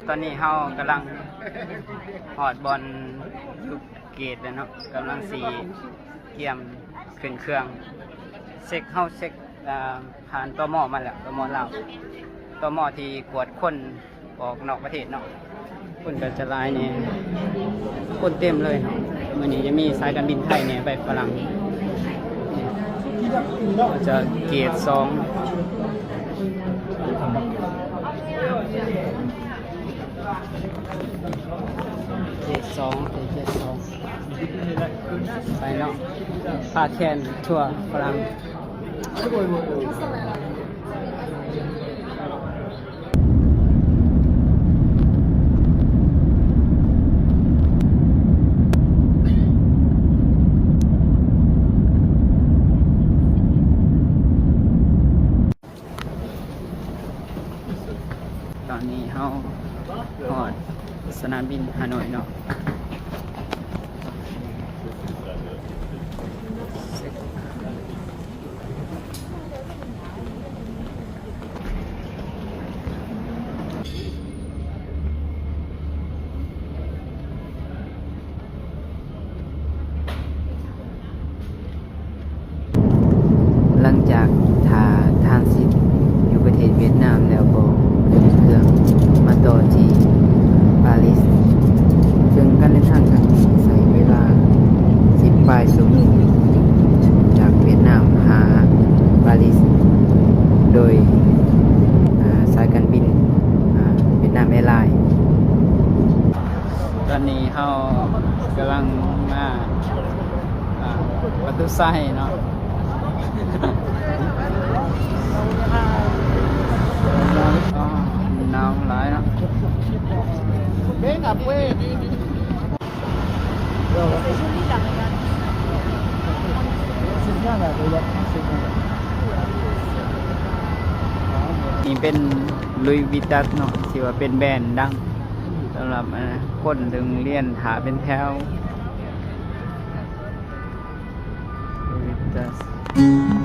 ຕອນນີ້ເຮົາກຳລັງຮອດບ່ອນເກດແລ້ວເນາະ, ກຳລັງຊິກຽມຂຶ້ນເຄື່ອງ. ເຊັກ ເຮົາເຊັກ ເອີ ຜ່ານ ຕມ ມາແລ້ວ, ຕມ ລາວ, ຕມ ທີ່ກວດຄົນອອກນອກປະເທດເນາະ. ຄົນກໍຈະຫຼາຍແດ່, ຄົນເຕັມເລີຍເນາະ. ມື້ນີ້ຈະມີສາຍການບິນໄທແດ່ ໄປຝຣັ່ງ. ຈະເກດສອງ ເກດສອງ ເກດສອງ ໄປເນາະ, ພາແຄນທົວຝຣັ່ງ. ຕອນນີ້ເຮົາຮອດສະໜາມບິນຮ່າໂນ້ຍເນາະ. ຫຼັງຈາກຖ້າທານຊິດຢູ່ປະເທດຫວຽດນາມແລ້ວ ກໍຂຶ້ນເຄື່ອງມາຕໍ່ທີ່ປາຣີສ, ເຊິ່ງການເດີນທາງຄັ້ງນີ້ໃຊ້ເວລາສິບປາຍຊົ່ວໂມງ ຈາກຫວຽດນາມຫາປາຣີສ ໂດຍ ອາ ສາຍການບິນ ອາ ຫວຽດນາມແອລາຍ. ຕອນນີ້ເຮົາກຳລັງມາ ອາ ປະຕູໄຊເນາະ. ໜາວຫຼາຍເນາະ. ນີ້ເປັນ Louis Vuitton ເນາະ, ທີ່ວ່າເປັນແບຣນດັງສຳລັບ ອາ ຄົນເຖິງລຽນຖ້າເປັນແຖວ. Louis Vuitton.